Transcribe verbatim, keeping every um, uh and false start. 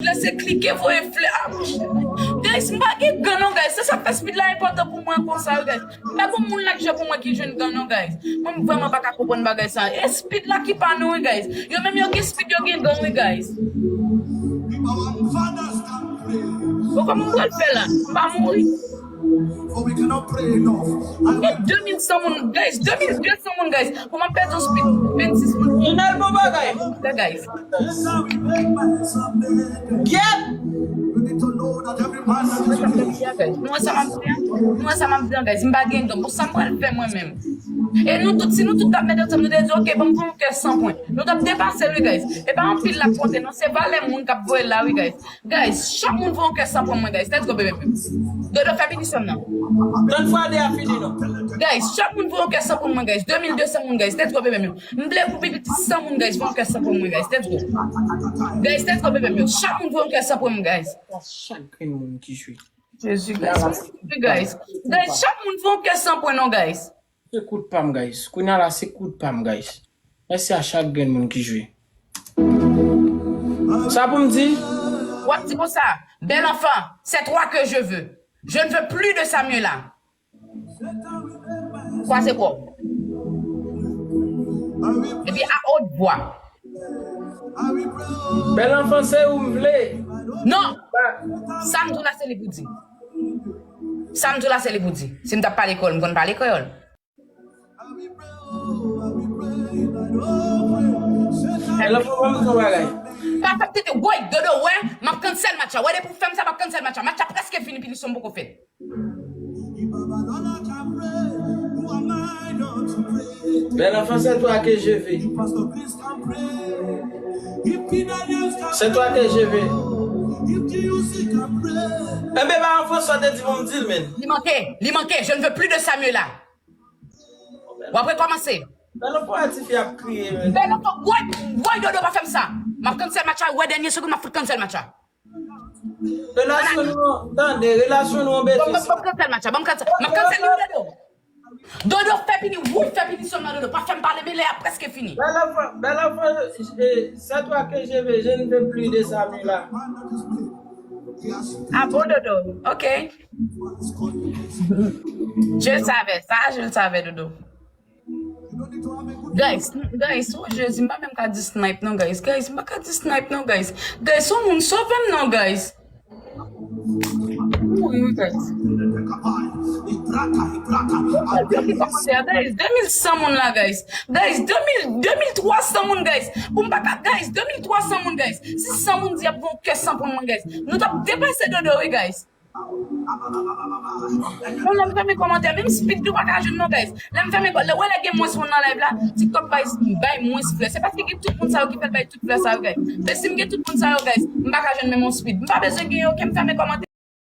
la se klike voye flè. Ah, mon chè. Guys, m pa gen gan non, guys. Se sa k fè speed la enpòtan pou mwen konsa, wi, guys. M pa gon moun la k jwe pou mwen ki jwenn gan non, guys. Mwen, m vrèman pa ka konprann bagay sa. E speed la ki pa nou, wi, guys. Yo menm yo gen speed, yo gen gan, wi, guys. Bon, kòman m pral fè la? M pa mouri. Gen de mil san moun, guys. De mil de san moun, guys. Pou m ap pèdi yon speed vennsis moun. Lionel, bon bagay. Guys. Gyèt! Nou wè sa m ap di an? Nou wè sa m ap di an, guys. M pa gen don. Bon, sa m pral fè mwen menm? E nou tout, si nou tout t ap mete ansanm, nou te di, "Ok, ban m fè yon kè san pwen." Nou t ap depase l, wi, guys. E pa anpil l ap konte, non. Se valè moun k ap voye l la, wi, guys. Guys, chak moun voye yon kè san pwen mwen, guys. Let's go, bebe m. Dodo, fè pinisyon nan. Tann fwa de a fini, non. Guys, chak moun voye yon kè san pwen mwen, guys. De mil de san moun, guys. Let's go, bebe m. M vle pou pi piti san moun, guys, voye yon kè san pwen mwen, guys. Let's go. Guys, let's go, bebe m. Chak moun voye yon kè san pwen mwen, guys. Chak grenn moun ki jwe. Jezi, guys. Jezi, guys. Guys, chak moun voye yon kè san pwen, non, guys. Se kout pa m, guys. Kounye a la, se kout pa m, guys. Mèsi a chak grenn moun ki jwe. Sa pou m di? W ap di konsa, bel enfant, c'est toi que je veux. Je ne veux plus de Samuela. Kwaze kò. Epi a haute voix. Bel enfant, se ou m vle. Non. Sa m di w la, se li pou di. Sa m di w la, se li pou di. Si m t ap pale kreyòl, m konn pale kreyòl. Hello, fò m di yon bagay. Pa fè m tete, woy, Dodo, wè, m ap cancel match la. Wè, depi w fè m sa, m ap cancel match la. Match la prèske fini, pinisyon m poko fèt. Bel enfant, c'est toi que je veux. C'est toi que je veux. Enben, ba yon fò sa te di pou m di l, men. Li manke, li manke, je ne veux plus de Samuela. W ap rekòmanse. Bel enfant, ti fi ap kriye, men. Bel enfant, woy, woy, Dodo, pa fè m sa. M ap cancel match la, wè, dènye segonn, m ap fout cancel match la. Relasyon nou an, tande, relasyon nou an bezwen. Bon, bon, bon, cancel match la, bon, cancel, m ap cancel li, Dodo. Dodo, fè pini, woy, fè pinisyon nan, Dodo. Pa fè m pale, men lè a prèske fini. Bel enfant, bel enfant, eh, c'est toi que je veux, je ne veux plus de Samuela. Ah bon, Dodo? Ok. Je le savais, ça, je le savais, Dodo. Guys, guys, oh Jezi, m pa menm ka di snipe non, guys. Guys, m pa ka di snipe non, guys. Guys, yon moun sove m non, guys. Mouri wi, guys. Guys, de mil san moun la, guys. Guys, de mil, de mil twa san moun, guys. Pou m pa ka, guys, de mil twa san moun, guys. Si san moun di y ap gon kè san pou mwen, guys, nou t ap depase Dodo wi, guys. Bon, lè m fèmen kòmantè, menm speed tou pa ka jwenn non, guys. Lè m fèmen kò, lè, wè lè gen mwens moun nan live la, TikTok bay, bay mwens flè. Se paske gen tout moun sa yo ki fè l bay tout flè sa yo, guys. Men si m gen tout moun sa yo, guys, m pa ka jwenn menm yon speed. M pa bezwen gen yo, ke m fèmen kòmantè.